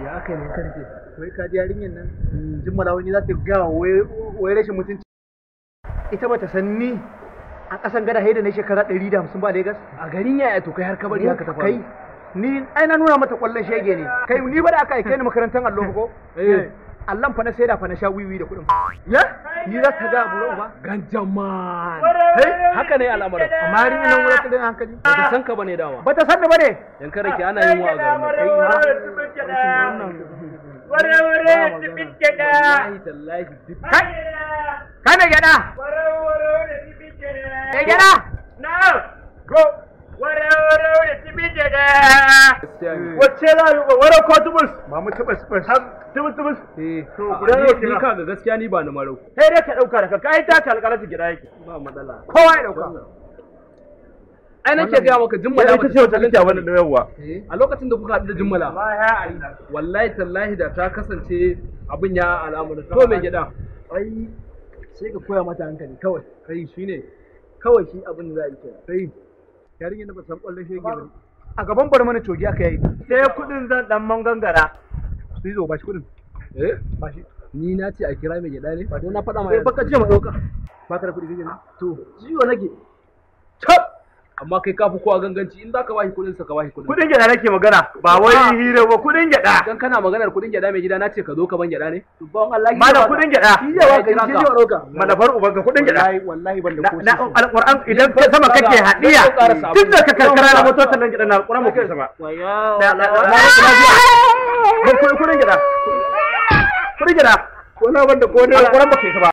Ya aka ne karfe? Wai ka ji yarinyar nan Jummala wani za ta ga wai rashin mutunci. Ita bata san ni a kasan gada haida ne shekara 150 ba Lagos. A garin yaya to kai har ka bari haka ta faru? Kai ni ai na nuna mata kwallon shege ne. Kai ni ba da aka aike ni makarantar allo ko? Eh. Allon fa na saida fa na sha wiwi da kuɗin. Ya? Ni za ta ga abu ba? Ganjaman. Haka ne al'amarin. Amma yarinyar nan wurin ta hankali. Ba ta san ka bane dama. Bata san ni bane. Yan kada ke ana yin wa a garin nan. Ware-ware tibin gyaɗa. Wallahi tallahi duk Kai! Kai mai gyaɗa! Ware-ware tibin gyaɗa. Mai gyaɗa! Na'am. Go! Ware-ware tibin gyaɗa. gaskiya ne. Wacce za a yi ware ko tubus? Ba mu taɓa spurs. Tubus tubus. Eh. To guda nawa Ni kenan? kaga gaskiya ni ba ni marau. Sai dai ka ɗauka da kanka. Ai ta ka alƙalanci gyaɗa yake. Ba matsala. Kowa ya ɗauka. Ai nake gaya maka Jummala Ita ce wacce kake a wannan yawwa. A lokacin da kuka haɗu da Jummala. Wallahi tallahi da ta kasance abin ya al'amuran. To mai gyaɗa. Ai sai ka koya mata hankali kawai. Kai shine. Kawai shi abin da za a yi kenan. Kai. Yarinyar da ba san kwallon shege ba. A gaban bar mana cogi aka yi. Sai kuɗin zan ɗan mangangara. Su yi zo ba shi kuɗin. Eh? Ba shi. Ni na ce a kira mai gyaɗa ne? Ba na faɗa ma Sai yanzu. baka ce ma ɗauka. Ba ka da kuɗi kake ne? To ciwo nake. Cap! Amma kai ka fi kowa ganganci in za ka bashi kuɗin sa ka bashi kuɗin. Kuɗin gyaɗa nake magana ba wai hira ba kuɗin gyaɗa. Idan kana maganar kuɗin gyaɗa mai gida na ce ka zo ka ban gyaɗa ne? Ban Allah ki Malam kuɗin gyaɗa. Shi zai baka shi zai ɗauka. Malafar ubanka kuɗin gyaɗa. Wallahi wallahi ban da ko Na sisi. alƙur'an idan ka sama kake haɗiya tun da ka karkara na motocin nan gyaɗa na alƙur'an ba ku isa ba. Kuɗin gyaɗa. Kuɗin gyaɗa. Ko na ban da ko naira. Alƙur'an ba ku isa ba.